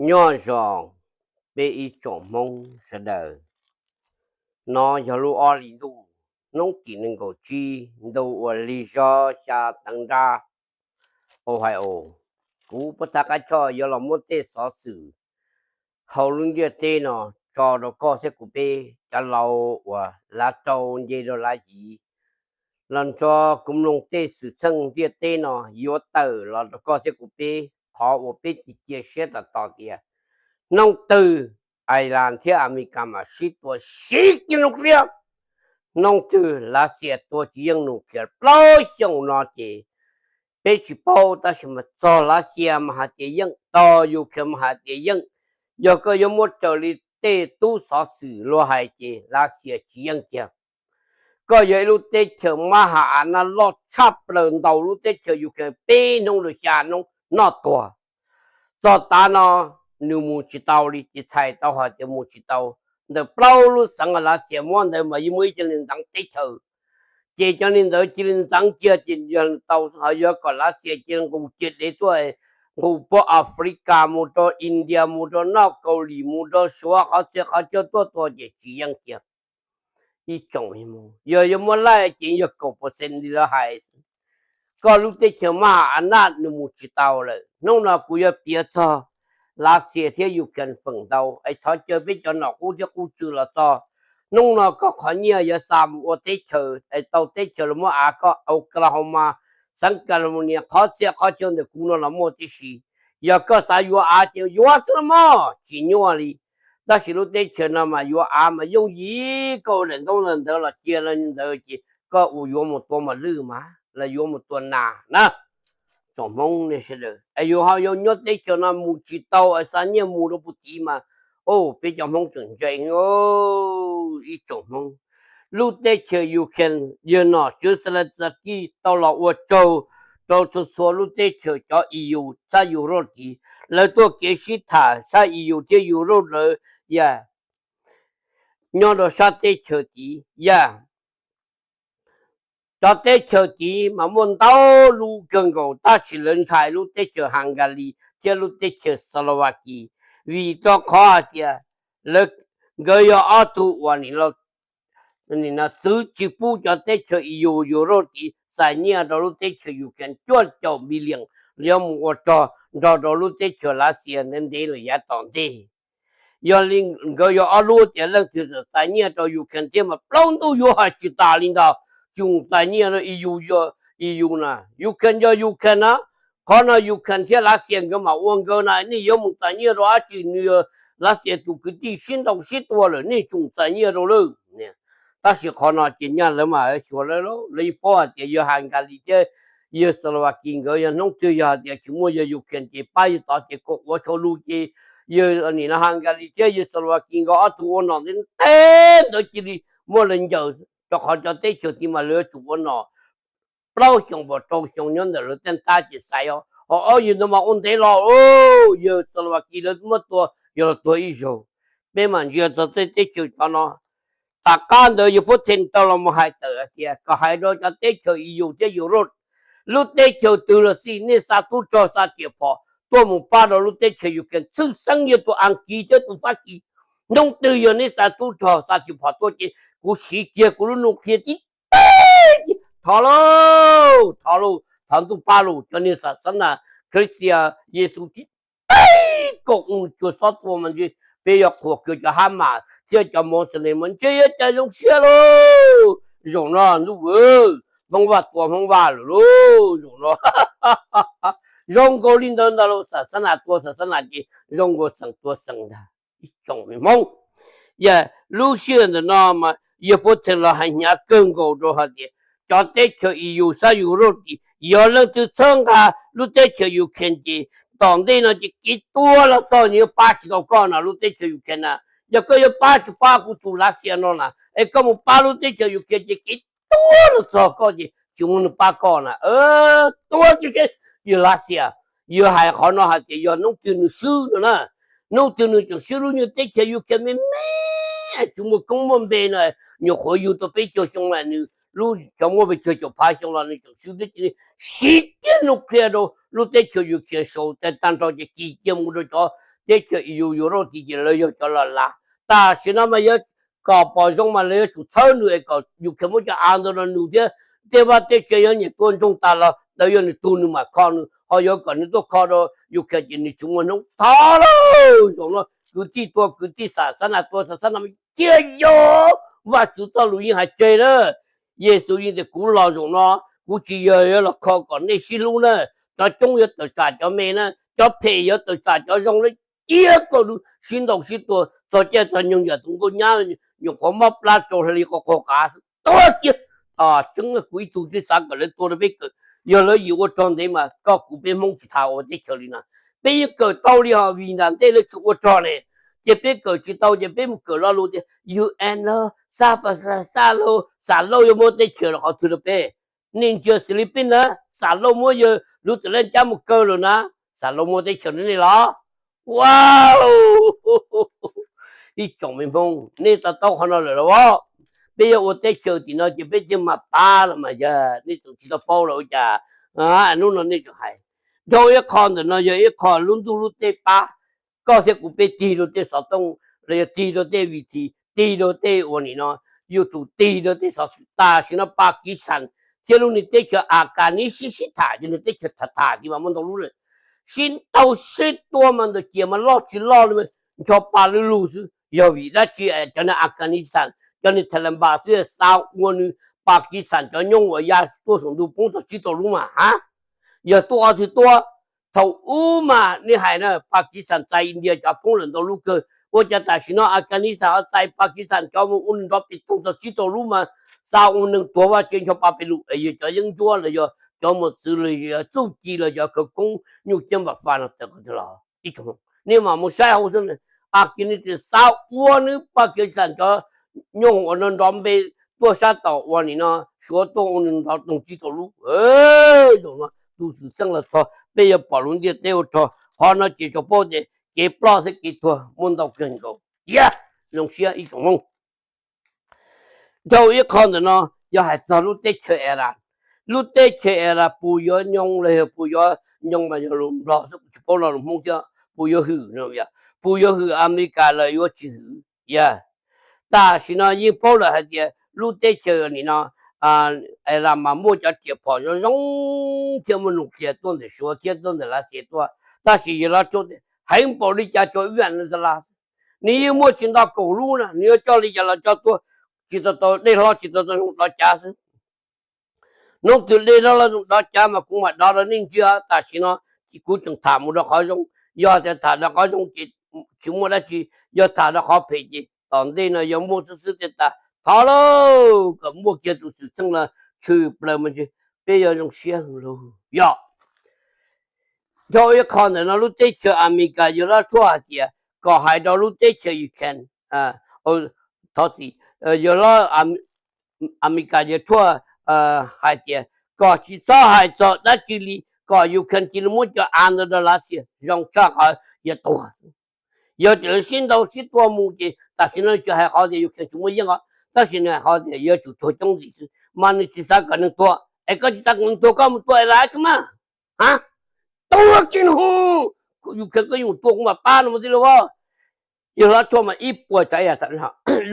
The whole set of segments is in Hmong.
Nyob zoo peb ib tsoom Hmoob sawv daws. No yog lub ob hlis ntuj, hnub tim nees nkaum tsib, ntu uas lig zog xya teev nrab. Ohio, kuv puab thaj qab choj yuav los muab tej xov xwm hauv lub ntiaj teb no tso rau koj thiab kuv peb cov laus uas lav rau nce rau lav yiv los nrog kuv mloog tej xwm txheej ntiaj teb no yuav tawm los rau koj thiab kuv peb. Qhov uas peb cia siab tos tos tias hnub twg Iran thiab Amelikas mam sib tua siv kiag nuclear, hnub twg Lav Xias tua tsis yeej nuclear plaub xyoos no ces peb tsis paub, tab sis mas txog Lav Xias mas hais tias yeej, txog Ukraine mas hais tias yeej. Yog koj yuav muab raws li tej tub xov xwm luag hais ces Lav Xias tsis yeej kiag. Koj yog ib lub teb chaws mab ha a nab loj tshaj plaws ntaus lub teb chaws Ukraine peb hnub rau xya hnub noj tuag. Txog tav no nws mus tsis tau li, ces txhais tau hais tias mus tsis tau. Ntawm plaub lub xeev Lav Xias muab ntawd mas yeej muaj ib co neeg ntxeev teb chaws, ces cov neeg ntawd cia li ntxeev kiag ces yog tau ho yuav kom Lav Xias cia li nqus ciaj dev tuaj, nqus puag Africa mus rau India, mus rau noj Kaus Lim, mus rau Suav, qhov txhia qhov chaw tuaj tua ces tsis yeej kiag. Ib tsoom, yog yuav muab laij ces yog kaum percent li lawv hais. Koj lub teb chaws mab ha a nab nws mus tsis tau lawm. Hnub no kuv yuav piav txog Lav Xias thiab Ukraine feem ntau es thov caw peb cov nom qub thiab qub tswv los txog. Hnub no koj qhov nyiaj yuav xa mus ua teb chaws es tau teb chaws los muab av koj, Oklahoma, xeev California, qhov txhia qhov chaw ntawm kuv no los muaj tib si. Yog koj xav yuav av ces yuav xwb los mas tsis nyuaj li. Tab sis lub teb chaws no mas yuav av mas yooj yim, koj ua daim ntaub ntawd los cia li ntawd ces koj ua yuav mus tua mos lwj mas los yuav mus tua nas na. Tsoom Hmoob nej sawv daws, es yus ho yuav nyob teb chaws no mus tsis tau es xa nyiaj mus rau puag tid mas, o, peb cov Hmoob tseem ntse heev. Ib tsoom Hmoob, lub teb chaws Ukraine yawg nom tswv Zelensky tau los ua tsaug rau txhua txhua lub teb chaws cov E U sab Europe tid, lawv tuaj kev sib tham sab E U thiab Europe lawm, yam nyob rau sab teb chaws tid, yam cov teb chaws tid mas muaj ntau lub kawg nkaus, tab sis lawv ntshai lub teb chaws Hungary thiab lub teb chaws Slovakia, vim rau qhov hais tias lawv, nkawd yog ob tug uas nim no txwv tsis pub cov teb chaws E U, Europe tid txais nyiaj rau lub teb chaws Ukraine cuaj caum billion, yuav mus ua rog nrog rau lub teb chaws Lav Xias ntev ntev lawm yav tom ntej. Yog li nkawd yog ob lub tias leej twg txais nyiaj rau Ukraine thiab mas plaub ntuj yuav hais tsis tas li ntag. Tsis mus txais nyiaj rau E U, E U na, Ukraine yog Ukraine na. Qhov no Ukraine thiab Lav Xias nkawd mam ua nkawd na, nej yuav mus txais nyiaj rau dab tsi? Nws yog Lav Xias tus kwv tij sib ntaus sib tua lawm, nej tsis mus txais nyiaj rau lawm. Tab sis qhov no ces nyaj lawv mas xyuas lawv, lawv yeej paub hais tias yawg Hungary thiab yawg Slovakia nkawd yog hnub twg yog hais tias tsis muaj yawg Ukraine ces pab yawg tod ces kom quav tshau lug ces yawg nim no Hungary thiab yawg Slovakia nkawd ob tug ua nom ntev ntev ntawd cia li muab lawv ncaws, rau qhov cov teb chaws tid mas lawv yuav tsum ua nom plaub xyoo pas rau xyoo nyob ntawm lawv tej ntab ces xaiv os. Ho ob yawg ntawd mas ua ntev los, yawg Slovakia lawv muab tua, yog los tuag ib zaug. Peb mam ntsia txog tej teb chaws cov no. Tom qab ntawd yawg Putin tau los mus hais tawm hais tias kom hais rau cov teb chaws E U thiab Europe, lub teb chaws twg los xij, nej xa tub rog xa riam phom tuaj mus pab rau lub teb chaws Ukraine, tshwj xeeb yog tus Askiv thiab tus Fab Kis. Hnub twg yog nej xa tub rog xa riam phom tuaj ces kuv siv kiag kuv lub nuclear tib teg, thov lauj, thov lauj, thov ntuj pab lauj, cov niag xa xab nas Khristia Yexus tib teg kom mus cuag xob tua mas ntshe peb yuav qhuas kiag cov Hamas thiab cov Moslem mas ntshe yuav cas zoo siab lauj. Zaum no ntuj, Hmoob Vaj tua Hmoob Vaj lawm lauj, zaum no. Zoo nkaus li ntawd ntag lauj, xa xab nas tua xa xab nas ces zoo nkaus xeem tua xeem ntag. Ib tsoom Hmoob, yog lub sij hawm ntawm no mas yawg Putin los hais hnyav kawg nkaus rau hais tias cov teb chaws E U sab Europe tid yog leej twg txhawb nqa lub teb chaws Ukraine ces tom ntej no ces kev tuag los txog nws yuav pab tsis tau koj na lub teb chaws Ukraine na. Yog koj yuav pab tsis pab kuv tus Lav Xias no na es koj mus pab lub teb chaws Ukraine ces kev tuag los txog koj ces tsis muaj neeg pab koj na. Tuag ces yawg Lav Xias, yawg hais qhov no hais tias yog hnub twg nws swb no na, hnub twg nws tseem swb lub nyuag teb chaws Ukraine me me tsis muaj koob muaj npe no, nyuam qhuav yug tau peb caug xyoo los nws lub cov muaj pes tsawg caum phav xyoo los nws tseem swb thiab ces siv kiag nuclear rau lub teb chaws Ukraine saud tag nrho ces kis kiag mus rau cov teb chaws E U Europe tid ces lawv yog cov los lav. Tam sim no mas yuav kom pom zoo mas lawv yuav tsum txhawb nws es kom Ukraine muab cov av ntawd los nug thiab. Tej vaj tej tsev yuav nyiam tua ntsoog tas los lawv yog nws tug nws mam kho nws, ho yuav kom nws tuaj kho rau Ukraine ces nws tsis muaj hnub thov lauj. Zaum no kwv tij tua kwv tij, xam xab nas tua xam xab nas, cia yog Vajtswv txoj lus yeej hais tseg na. Yexus yeej tias kuv los zaum no kuv tsis yog yuav los kho kom nej sib hlub na. Cov coob yuav tawm tsam cov me na, cov phem yuav tawm tsam cov zoo na. Cia kom sib ntaus sib tua txog caij txog nyoog yam tus nkauj nyab nyuam qhuav mob plab rau hli qhov qav xwb tuag kiag. Tseeb kuv ib tug twb xav kom lawv tua rau peb kawm, yog lawv yim ua rog ntev mas koj kuv peb Hmoob tsis tas ua teb chaws li na. Peb yeej kawm tau li ho vim nram ntej lawv tsis ua rog ne, ces peb kawm tsis tau ces peb mus kawm lo lus tias U N no xa pas xa lauj, xam lauj yuav muab teb chaws los qhov twg rau peb. Nej ntsia xis li peb na, xam lauj muab yawg Lub Tawm Leej Cab mus kaw lawm na, xam lauj muab teb chaws rau nej los? Ua, ib tsoom me Hmoob, nej to taub qhov no lawm los as? Peb yuav ua teb chaws tim no ces peb thiaj mam pab los mas yog nej tseem tsis tau paub los ua cas? Hnub no nej tseem hais. Dhau ib qho ntawm no yog ib qho lub ntuj lub teb pab. Koj thiab kuv peb tig rau tej xov tooj los yog tig rau tej vim thi, tig rau tej ua nim no YouTube, tig rau tej xov xwm. Tam sim no Pakistan thiab lub niag teb chaws Afghanistan sib sib tham, ces nws teb chaws tham tham ces mas muaj ntau lub lawm. Sib ntaus sib tua mas ntawm ciam mas loj tsis loj li, ncho pa lug lug xwb. Yog vim dab tsi cov niag Afghanistan, cov niag Taliban xwb xa ua nws Pakistan cov nyooj uas ya tuaj saum ntuj poob txog tsib rau lub mas hab? Yog tuaj ob tug tuaj? Thaum ub mas nej hais na Pakistan txais India cov poob lawm ntau lub kawg, ua cas tam sim no Afghanistan ho txais Pakistan cov mus ua nws nrov pes toog txog tsib rau lub mas xa ua neeg tuag vaj tse ncho pa pes lug, yog cov yeeb ncuab los yog cov mos txwv los yog txuj ci los yog khawv koob nyuj ciab npam fa no tawm qhov twg los? Nej mam mus saib hauv xwb. Afghanistan xa ua nws Pakistan cov nyooj uas nrov npe tuaj sab tom ua nim no Suav tuaj ua nws nrov toog tsib rau lub. Zaum no tus xwm txheej los txog peb yuav pom lub ntiaj teb ua rog. Qhov no ces tsuas paub tias kev ploj thiab kev tuag muaj ntau kawg nkaus. Yog zoo siab ib tsoom Hmoob. Dhau ib qho ntawm no yog hais txog lub teb chaws Iran. Lub teb chaws Iran puas yuav nyoo los yog puas yuav nyoo mas yog lus Nplog xwb, kuv tsis paub lo lus Hmoob thiab, puas yuav hwm no, puas yuav hwm Amelikas los yuav tsis hwm. Yog tam sim no yeej paub lawm hais tias lub teb chaws nim no Iran mas muaj cov riam phom zoo zoo thiab muaj nuclear tuaj ntawm Suav thiab tuaj ntawm Lav Xias tuaj, tab sis yawg Lav Tshuaj tias heev npaum li cas cov ib vam no la nws yeej muaj tsis nto kaum lub na, nws yuav coj li cas los coj tuaj, tsis tau tau dej hlob tsis tau tau zoo dov cav xwb. Hnub twg dej hlob zoo dov cav mas kuv mam dov rau nej ntsia. Tam sim no kuv tseem tham mus rau qhov zoo, yog tias tham rau qhov zoo ces tsis muaj dab tsi, yog tham rau qhov phem ces tom ntej no yuav muaj xwb xwb tej tas. Thov lauj, kom muaj kiag tus xwm txheej los tshwm plaws mas peb yuav zoo siab lauj. Yog dhau ib qho ntawm no lub teb chaws Amelikas yawg Lav Tshuaj hais tias kom hais rau lub teb chaws Ukraine, thov txim, yawg Amelikas yawg Tshuaj hais tias kom tsis txhob hais txog dab tsi li, kom Ukraine cia li muab cov av ntawd rau Lav Xias zoo tshaj qhov yuav tuag. Yog tias lawv sib ntaus sib tua mus ces tam sim no tsis hais qhov tias Ukraine tsis muaj yeej os, tab sis nws hais qhov tias yuav tsum tuag coob ntxiv xwb mas nws tsis xav kom neeg tuag. Es koj tsis xav kom neeg tuag koj mus tua Iran tsis mas, a, tuag kiag no, Ukraine koj yuav mus tua kuv mam pab no mas tij laug as. Yawg Lav Tshuaj mas ib puas tsav yam tham,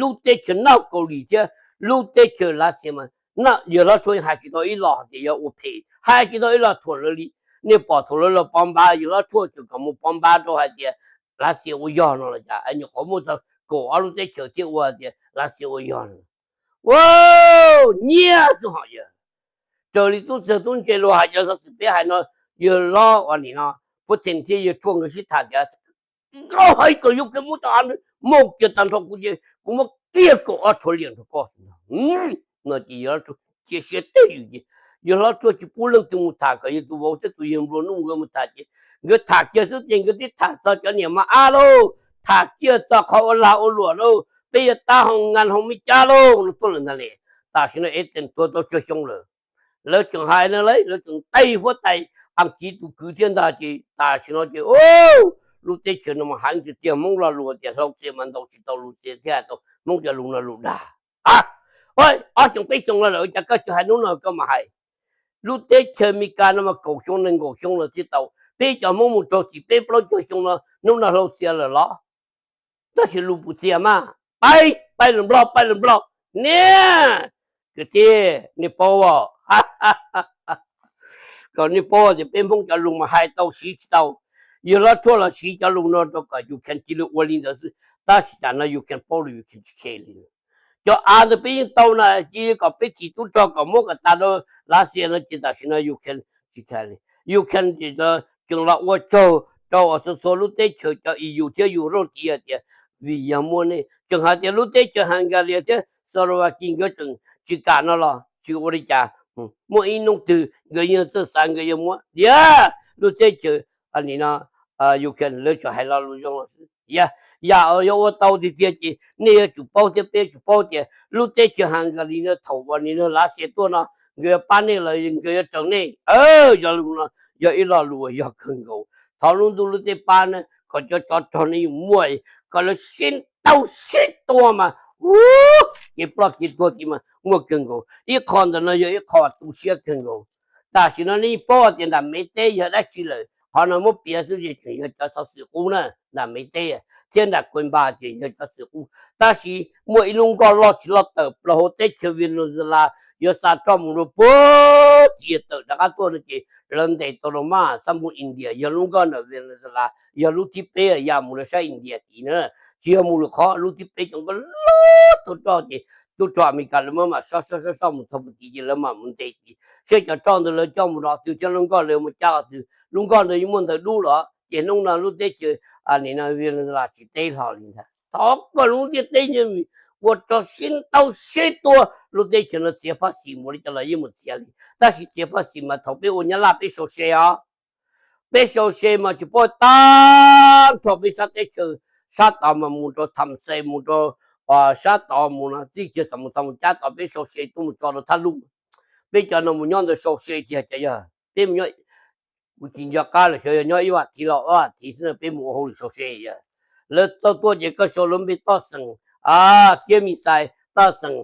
lub teb chaws North Korea thiab lub teb chaws Lav Xias mas yawg Lav Tshuaj hais tsis tau ib los hais tias yuav ua phem, hais tsis tau ib los thuam lawv li. Nej pom thaum lawv los pov npab yawg Lav Tshuaj tseem kom mus pov npab rau hais tias Lav Xias ua yog no los cas, nyuam qhuav muaj txog kaum ob lub teb chaws thiaj ua tias Lav Xias ua yog no. Ua, nyiaj xwb hos yawg. Raws li tub txawg tub ntse luag hais cov xov xwm peb hais no, yawg Lav ua nim no Putin thiab yawg Tshuaj nkawd sib tham tias nkauj hais kom yus kawg muab tau av, muab kiag tag nrho kuv ces kuv muab kiag kaum ob trillion liam rau koj no. No ces yawg Lav Tshuaj cia siab teb yus ces yawg Lav Tshuaj tsis pub leej twg mus tham, kom yawg tus vauv thiab tus yawg nplua nuj nkawd mus tham ces nkawd tham kiag xwb ces nkawd twb tham txog cov niam mas ab lauj, tham kiag txog qhov ua lag ua luam lauj, peb yuav tab hoo nkas hoo me cab lauj no tuaj lawm ntag ne. Tam sim no es teem tuag tau tsawg xyoo lawm. Lawv tseem hais no lauj, lawv tseem teb huab tais Askiv tus kwv thiab ntag ces tam sim no ces lub teb chaws no mas heev tiag tiag, Hmoob lo lus tias hlau txias mas ntaus tsis tau lus txias thiab hais tau Hmoob cov lus no lus dag. Ob xyoo peb xyoo los lawm cas koj tsis hais hnub no koj mam hais? Lub teb chaws Amelikas no mas kaum xyoo nees nkaum xyoo los thiaj tau. Peb cov Hmoob mus raug txim peb plaub caug xyoo no hnub no hlau txias lawm los? Tab sis lus puas txias mas, pab, pab los Nplog, pab los Nplog, niaj, kwv tij, nej paub, kom nej paub tias peb Hmoob cov lus mas hais tau siv tsis tau. Yawg Hlob Tshuaj los siv cov lus no rau kom Ukraine cia li ua li ntawd xwb, tab sis tam no Ukraine paub lus Ukraine tsis khe li. Cov av ntawd peb yeej tau na, cia li kom peb thim tub rog kom muab kom tas rau Lav Xias no ces tam sim no Ukraine tsis khe li. Ukraine ces tseem los ua tsaug rau txhua txhua lub teb chaws cov E U thiab Europe tid hais tias vim yog muaj nej, tseem hais tias lub teb chaws Hungary thiab Slovakia nkawd tseem tsis kam no los tsis ua li cas. Muaj ib hnub twg nkawd yeej txawj xav nkawd yuav muab tiag. Lub teb chaws, nim no, Ukraine lawv tsuas hais lo lus zoo xwb. Yam uas yog ua tau tiag tiag ces nej yuav tsum paub thiab peb yuav tsum paub tias lub teb chaws Hungary no thaum uas nim no Lav Xias tuaj no nkawd yuav pab nej los nkawd yuav raws nej. Yog lus no yog ib lo lus uas yog kawg nkaus. Thov lub ntuj lub teb pab na kom cov tsov rog nej yuav muaj, kom lawv sib ntaus sib tua mas, kev ploj kev tuag tid mas muaj kawg nkaus. Ib qho ntawm no yog ib qho tu siab kawg nkaus. Tam sim no nej paub tias nram Mev teb yog dab tsi lawm, qhov no muab piav xwb ces tseem yog cov xov xwm qub na, nram Mev teb thiab nram Kuwait ces yog cov xov xwm qub. Tab sis muaj ib lub nkoj loj tsis loj tawm plaws hauv teb chaws Venezuela yuav xa roj mus rau puag tim tawm rov qab tuaj no ces lawv ntes tau rau maj xab npub India, yog lub nkoj ntawm Venezuela yog lub thib peb ya mus rau sab India tid na. Tsis yog mus lwm qhov, lub thib peb cov nkoj loj tau roj ces tub rog Amelikas lawv muab mam soj soj soj soj mus txog puag tid ces lawv mam mus ntes ces seb cov roj ntawd lawv coj mus rau qhov twg thiab lub nkoj lawv mus cab qhov twg. Lub nkoj ntawd yeej muaj ntawv dub los ces hnub no lub teb chaws, nim no Venezuela tsis teb hlo li ntag. Thov kom lub ntiaj teb ua rog sib ntaus sib tua, lub teb chaws no txiav phaj xis mus li cas los yeej mus txiav li, tab sis txiav phaj xis mas thaum peb ua Nyab Laj peb sau se os. Peb sau se mas tsis paub tag nrho peb sab teb chaws, sab tod mas mus rau Tham Xes mus rau sab tod mus no txij chaw xam mus txog mus cab tod peb sau se tuaj mus tso rau Thaj Luj. Peb cov no mus nyob ntawd sau se tiag ces yog peb mus nyob, kuv tsis nco qab lawm xyov yog nyob ib vas thiv los ob vas thiv xwb no peb mus ua hauj lwm sau se yog. Lawv tau tuaj ces koj sau lub npe toj xeem, kiab mis xais toj xeem,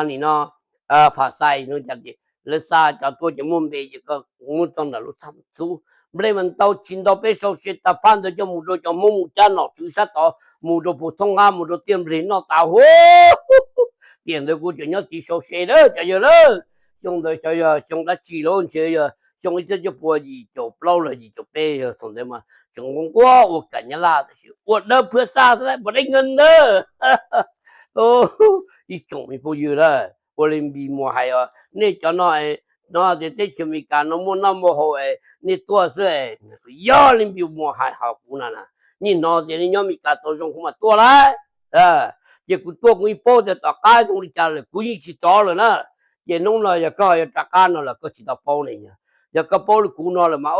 nim no pham xais no cas ces lawv xa cov tuaj ces muaj npe ces koj muab tso nram lub txaj xub. Nplej mas ntau tsis ntau peb sau se tag phaj ntawd coj mus rau cov Hmoob mus cab nom tswv sab tod mus rau puag thoob qab mus rau tiaj npleg noj tas huv. Tiam ntawd kuv tseem nyob tid sau se lawm cov yawg lawm. Xyoo ntawd xyov yog xyoo dab tsi los ntshe yog xyoo ib txhiab cuaj pua yim caum plaub los yim caum peb yog thaum ntawd mas tseem nquag nquag ua kam Nyab Laj tab sis ua dawb phwv xaj xwb puas dai nkeeg ntawd. Ib tsoom me phooj ywg lawm, ua li Npis Muas hais os, nej cov no hnov tias teb chaws Amelikas no muaj noj muaj haus es nej tuaj xwb es, yog li Npis Muas hais hos kuv na na, nej hnov tias nej nyob Amelikas tau zoo kuv mam tuaj lauj. Ces kuv tuaj kuv yeej paub tias tom qab zoo li cas lawm kuv yeej tsis rov lawm na. Ces hnub no yog koj yuav rov qab no los koj tsis tau paub ne, yog koj paub li kuv no lawm mas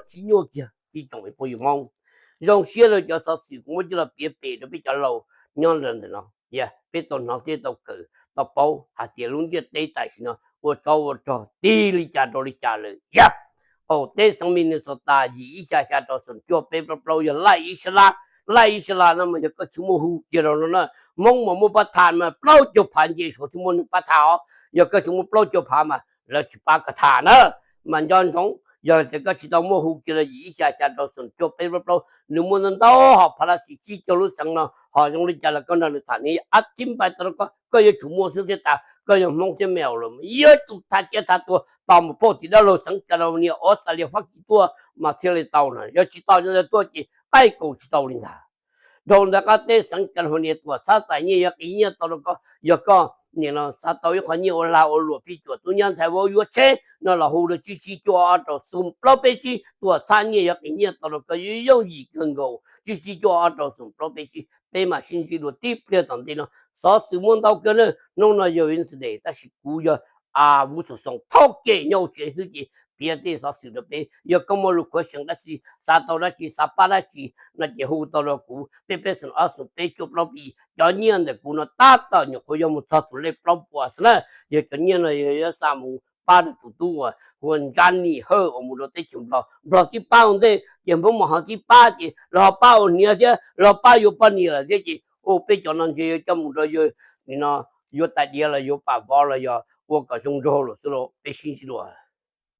tsis nyuaj kiag ib tsoom me phooj ywg Hmoob. Zoo siab rau cov xov xwm kuv muab coj los piav pem rau peb cov laus nyob ntawm no, peb tau hnov thiab tau kawm tau paub hais tias lub ntiaj teb tam sim no ua tsov ua rog tig li cas rau li cas lawm yog. Qaum teb xeev Minnesota yim ib xya xya rau xoom cuaj peb plaub plaub yog laij Ixalaj. Laij Ixalaj no mas yog koj tsis muaj hu kiag rau no na, Hmoob mas muaj pab tham mas plaub caug phav nce saud thiaj muaj neeg pab tham os. Yog koj tsis muaj plaub caug phav mas lawv tsis pab koj tham na. Mas nco ntsoov, yog tias koj tsis tau muaj hu kiag rau yim ib xya xya rau xoom cuaj peb plaub plaub, nws muaj ntau ntau hom phav laj xis tsib caug lub xeev no ho zoo li cas los koj nrog nws tham, nws ab thib npai tau rau koj, koj yuav tsum muaj xwb thiaj tas. Koj yog Hmoob thiab me aus lawm mas yuav tsum tham cia tham tuag tos mus pauj tim dab laug xeev California, Australia, Fab Kis tuaj mas thiaj li tau na, yog tsis tau cov ntawd tuaj ces qaij kaus tsis tau li ntag. Dhau ntawd qab teb xeev California tuam txhab txais nyiaj yuav qiv nyiaj tau rau koj, yog koj nim no xav tau ib qho nyiaj ua lag ua luam phij cuam tub nyab ntxhais vauv yuav tsheb no los hu rau tsib tsib cuaj ob rau xoom plaub peb tsib, tuam txhab nyiaj yuav qiv nyiaj tau rau koj yooj yim kawg nkaus, tsib tsib cuaj ob rau xoom plaub peb tsib. Peb mam sib ntsib dua tib pliag tom ntej no. Xov xwm muaj ntau kawg na, hnub no yog Wednesday tab sis kuv yog Vuj Xum Xoom thauj kem nyob hauv tsev xwb ces piav tej xov xwm rau peb. Yog koj muaj lus khuav xyeem dab tsi, xav tau dab tsi, xav pab dab tsi no ces hu tau rau kuv peb peb xoom ob xoom peb cuaj plaub pib. Cov nyiaj ntawm kuv no tab tom nyuam qhuav yog mus txog tus lej plaub puas xwb na. Yog cov nyiaj no yog yuav xa mus pab rau tus tub uas hu ua Ntsab Nis Hawj uas mus rau teb chaws Nplog, Nplog tib pab ua ntej ces Hmoob mam ho tib pab ces los ho pab ua hniav thiab los ho pab yuav poj niam lawm thiab ces peb cov no ntshe yuav coj mus rau yawg nim no yuav tais diav los yuav pam vov los yog ua kom zoo nraug lawm xwb los peb sib ntsib dua.